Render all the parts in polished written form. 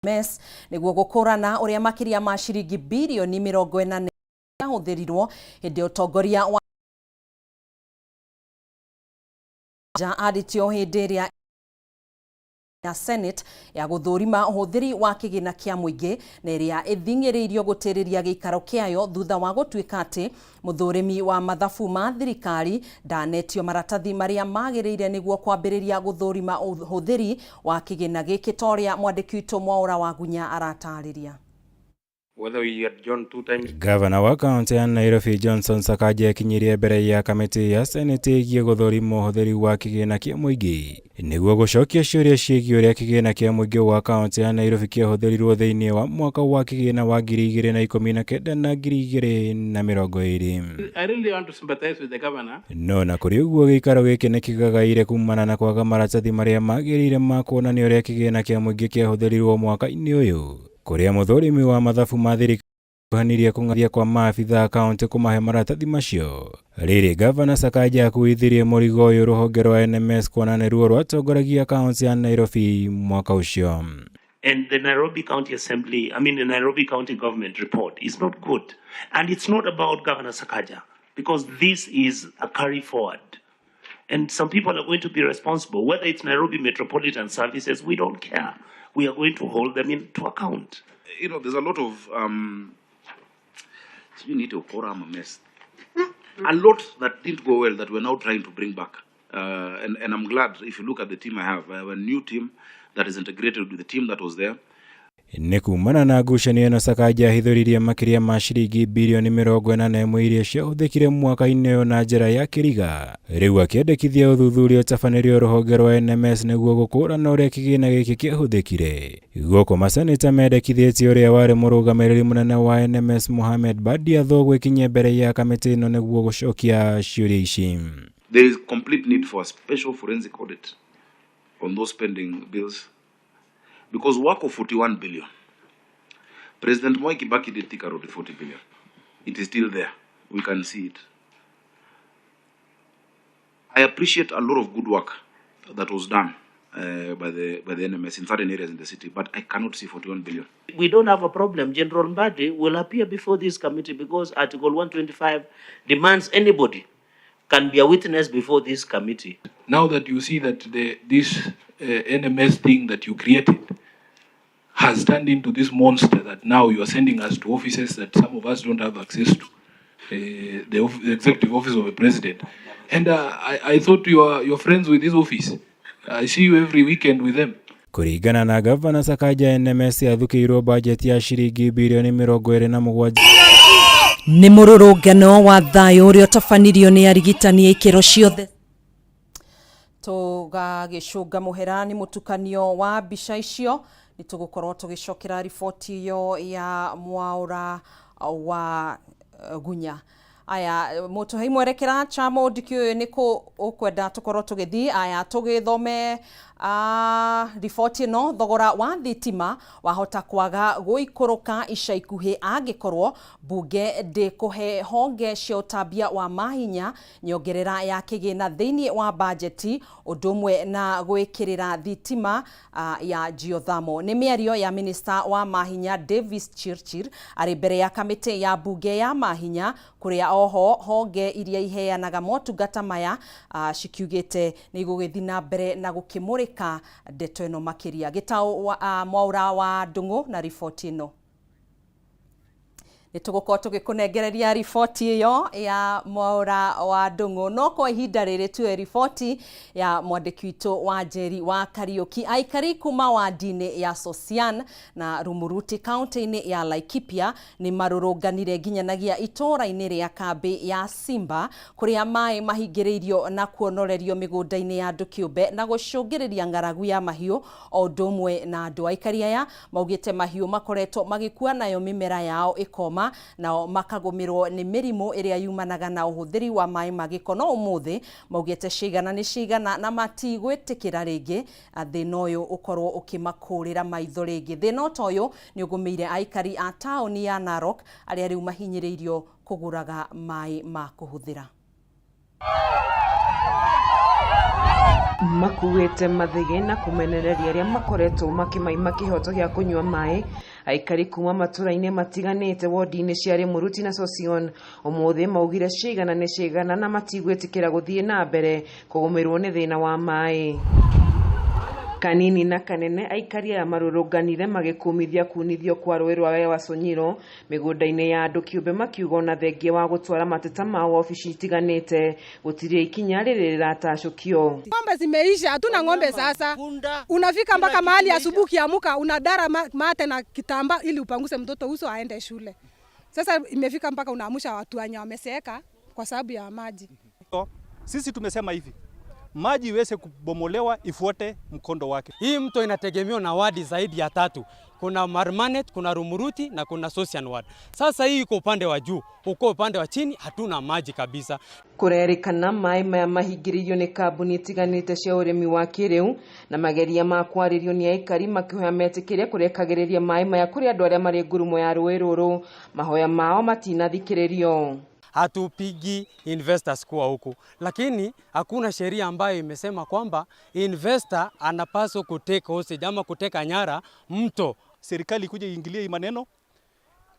NMS nĩguo gũkũrana ũrĩa makĩria ma ciringi birioni 40 yahũthĩrirwo hĩndĩ ya ũtongoria wa nja arĩtio hĩndĩ ĩrĩa ya Senate ya gũthũrima ũhũthĩri wa kĩgĩna kĩa mũingĩ na ĩrĩa ĩthing'ĩrĩirio gũtĩrĩria gĩikaro kĩayo thutha wa gũtuĩka atĩ mũthũrimi wa mathabu ma thirikari ndanetio maratathi marĩa magĩrĩire nĩguo kwambĩrĩria gũthũrima ũhũthĩri wa kĩgĩna gĩkĩ ta ũrĩa mwandĩki witũ Mwaũra Wagunya aratarĩria. Whether we adjourn two times. Gavana wa kaunti ya Nairobi Johnson Sakaja ekinyirie mbere ya kamĩtĩ ya Senate ĩgiĩ gũthũrima ũhũthĩri wa kĩgĩna kĩa mũingĩ nĩguo gũcokia ciũria ciĩgiĩ ũrĩa kĩgĩna kĩa mũingĩ wa kaunti ya Nairobi kĩahũthĩrirwo thĩinĩ wa mwaka wa kĩgĩna wa 2019 na 2020. I really want to sympathize with the governor. No na kũrĩ ũguo gĩikaro gĩkĩ nĩ kĩgagaire kumana na kwaga maratathi marĩa magĩrĩire ma kuonania ũrĩa kĩgĩna kĩa mũingĩ kĩahũthĩrirwo mwaka-inĩ ũyũ kũrĩa mũthũrimi wa mathabu ma thirikari kuhanirie kũng'athia kwa maabitha a kaunti kũmahe maratathi macio. Rĩrĩ Gavana Sakaja akuithirie mũrigo ũyũ rũhonge rwa NMS kuona nĩruo rwatongoragia kaunti ya Nairobi mwaka ũcio. And the Nairobi County Assembly, I mean, the Nairobi County Government report is not good. And it's not about Governor Sakaja, because this is a carry forward. And some people are going to be responsible. Whether it's Nairobi Metropolitan Services, we don't care. We are going to hold them into account. There's a lot of, you need to quorum a mess. A lot that didn't go well that we're now trying to bring back. And I'm glad if you look at the team I have, I have a new team that is integrated with the team that was there. Nĩ kumana na ngucanio ĩno Sakaja ahithũririe makĩria ma ciringi birioni 41 iria ciahũthĩkire mwaka-inĩ ũyũ na njĩra ya kĩriga. Rĩu akĩendekithia ũthuthuria ũtabanĩrio rũhonge rwa NMS nĩguo gũkũrana ũrĩa kĩgĩna gĩkĩ kĩahũthĩkire. Gũkũ maseneta mendekithĩtie ũrĩa warĩ mũrũgamĩrĩri mũnene wa NMS Mohamed Badi athwo gwĩkinyia mbere ya kamĩtĩ ĩno nĩguo gũcokia ciũria ici. There is complete need for a special forensic audit on those spending bills, because work of 41 billion. President Mwai Kibaki did Thika Road 40 billion. It is still there. We can see it. I appreciate a lot of good work that was done by the NMS in certain areas in the city, but I cannot see 41 billion. We don't have a problem. General Mbadi will appear before this committee because Article 125 demands anybody can be a witness before this committee. Now that you see that this NMS thing that you created has turned into this monster that now you are sending us to offices that some of us don't have access to, the executive office of the president. And I thought you're friends with this office. I see you every weekend with them. Kũringana na Gavana Sakaja, NMS yathukĩirwo bajeti ya ciringi birioni 27. Nĩ mũrũrũngano wa thayũ ũrĩa ũtabanirio nĩ arigitani a ikĩro ciothe tũgagĩcũnga mũhera nĩ mũtukanio wa mbica icio. Nĩ tũgũkorwo tũgĩcokera riboti ĩyo ya Mwaũra wa Gunya. Aya mũtũhei mwerekera chamo ndikĩũĩ nĩ kũ ũkwenda tũkorwo tũgĩthiĩ. Aya tũgĩthome riboti ĩno. Thogora wa thitima wahota kwaga gũikũrũka ica ikuhĩ angĩkorwo mbunge ndĩkũhe honge cia ũtambia wa mahinya nyongerera ya kĩgĩna thĩinĩ wa bajeti, ũndũ ũmwe na gwĩkĩrĩra thitima ya geothermal. Nĩ mĩario ya minista wa mahinya Davis Chirchir arĩ mbere ya kamĩtĩ ya mbunge ya mahinya, kũrĩa oho honge iria iheanaga motungata maya cikiugĩte nĩ igũgĩthiĩ na mbere na gũkĩmũrĩka ndeto ĩno makĩria. Gĩtaũ wa, Mwaũra wa Ndũng'ũ na riboti ĩno. Nĩ tũgũkorwo tũgĩkũnengereria riboti ĩyo ya Mwaũra wa Ndũng'ũ, no kwa ihinda rĩrĩ tuoe riboti ya mwandĩki witũ wa Njeri wa Kariũki. Aikari kuma wandi-inĩ ya Sosian na Rumuruti kaunti-inĩ ya Laikipia nĩ marũrũnganire nginyanagia itũũra-inĩ rĩa kambĩ ya Simba, kũrĩa maĩ mahingĩrĩirio na kuonorerio mĩgũnda-inĩ ya andũ kĩũmbe na gũcũngĩrĩria ng'aragu ya mahiũ o ũndũ ũmwe na andũ. Aikari aya maugĩte mahiũ makoretwo magĩkua nayo mĩmera yao ĩkoma, nao makagũmĩrwo nĩ mĩrimũ ĩrĩa yumanaga na ũhũthĩri wa maĩ ma gĩko. No ũmũthĩ maugĩte cigana nĩ cigana na matigwĩtĩkĩra rĩngĩ thĩna ũyũ ũkorwo ũkĩmakũrĩra maitho rĩngĩ. Thĩna ta ũyũ nĩ ũgũmĩire aikari a taũni ya Narok arĩa rĩu mahinyĩrĩirio kũgũraga maĩ ma kũhũthĩra. Makuĩte mathĩgĩ na kũmenereria arĩa makoretwo makĩmaima kĩhoto gĩa kũnyua maĩ. Aikari kuma matũra-inĩ matiganĩte wodi-inĩ cia Rĩmũruti na Sosion ũmũthĩ maugire ciigana nĩ ciigana na matigwĩtĩkĩra gũthiĩ na mbere kũgũmĩrwo nĩ thĩna wa maĩ. Kanini na kanene aikari aya marũrũnganire magĩkũmithia kunithio kwa rũĩ rwa Ewaso Nyiro mĩgũnda-inĩ ya andũ kĩũmbe, makiuga ona thengia wa gũtwara mateta mao wabici itiganĩte gũtirĩ ikinya rĩrĩ rĩratacũkio. Ng'ombe zimeisha, hatuna ng'ombe sasa. Unafika mpaka mahali asubuhi ukiamuka unadara mate na kitamba ili upanguse mtoto uso aende shule. Sasa imefika mpaka unaamusha watu wenye wameseeka kwa sababu ya maji. Sisi tumesema hivi, maji iweze kubomolewa ifuate mkondo wake. Hii mto inategemewa na wadi zaidi ya tatu. Kuna Marmanet, kuna Rumuruti na kuna Sosian ward. Sasa hii iko upande wa juu, uko upande wa chini hatuna maji kabisa. Kũrerĩkana maĩ maya mahingĩrĩirio nĩ kambuni itiganĩte cia ũrĩmi wa kĩrĩu na mageria ma kwarĩrio nĩ aikari makĩhoya metĩkĩre kũrekagĩrĩria maĩ maya kũrĩ andũ arĩa marĩ ngurumo ya rũĩ rũrũ. Mahoya mao matinathikĩrĩrio. Hatupigi investors kuwa huku, lakini hakuna sheria ambayo imesema kwamba investor anapaswa kuteka hostage ama kuteka nyara mto. Serikali ikuje iingilie hii maneno,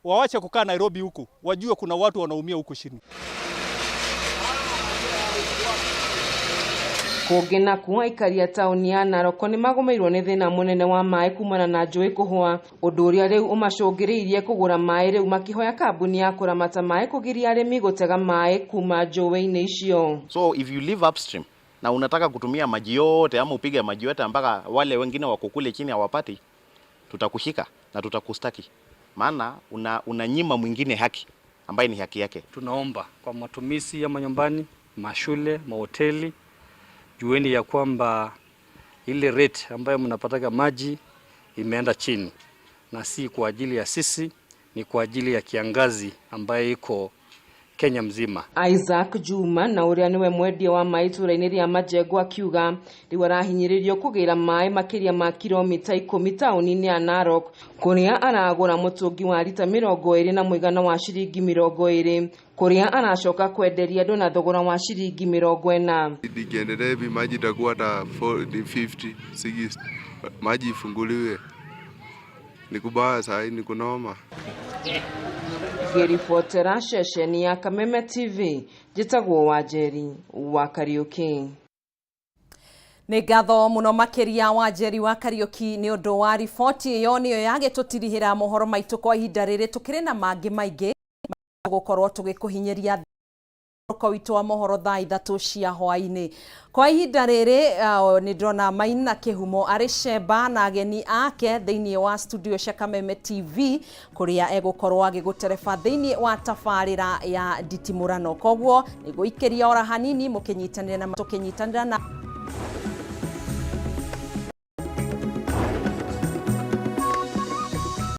wawache kukaa Nairobi huku, wajue kuna watu wanaumia huku chini. Kũngĩ nakuo aikari a taũni ya Narok nĩ magũmĩirwo nĩ thĩna mũnene wa maĩ kumana na njũĩ kũhũa, ũndũ ũrĩa rĩu ũmacũngĩrĩirie kũgũra maĩ rĩu makĩhoya kambuni ya kũramata maĩ kũgiria arĩmi gũtega maĩ kuma njũĩ-inĩ icio. So if you live upstream na unataka kutumia maji yote ama upige maji yote mpaka wale wengine wako kule chini hawapati, tutakushika na tutakustaki, maana unanyima mwingine haki ambaye ni haki yake. Tunaomba kwa matumizi ya manyumbani, mashule, mahoteli, jueni ya kwamba ile rate ambayo mnapataka maji imeenda chini, na si kwa ajili ya sisi, ni kwa ajili ya kiangazi ambayo iko Kenya mzima. Isaac Juma na ũrĩa nĩwe mwendia wa maĩ itũra-inĩ rĩa Majengo akiuga rĩu arahinyĩrĩrio kũgĩra maĩ makĩria ma kilomita 10 taũni-inĩ ya Narok kũrĩa aragũra mũtũngi wa rita 20 na mũigana wa ciringi 20 kũrĩa aracoka kwenderia andũ na thogora wa ciringi 40. Nikiendelea hivi maji itakuwa hata 40, 50, 60. Maji ifunguliwe. Ni kubaya saa hii, ni kunoma. Ngĩribotera ceceni ya Kameme TV, njĩtagwo Wanjeri wa Kariũki. Nĩ ngatho mũno makĩria Wanjeri wa Kariũki nĩ ũndũ wa riboti ĩyo, nĩyo yagĩtũtirihĩra mohoro maitũ kwa ihinda rĩrĩ. Tũkĩrĩ na mangĩ maingĩ tũgũkorwo tũgĩkũhinyĩria rũko witũ wa mohoro thaa 3 cia hwaĩ-inĩ. Kwa ihinda rĩrĩ nĩ ndĩrona Maina Kĩhumo arĩ cemba na ageni ake thĩinĩ wa studio cia Kameme TV kũrĩa egũkorwo agĩgũtereba thĩinĩ wa tabarĩra ya nditimũrano. Koguo nĩgũikĩria ora hanini mũkĩnyitanĩra na tũkĩnyitanĩra na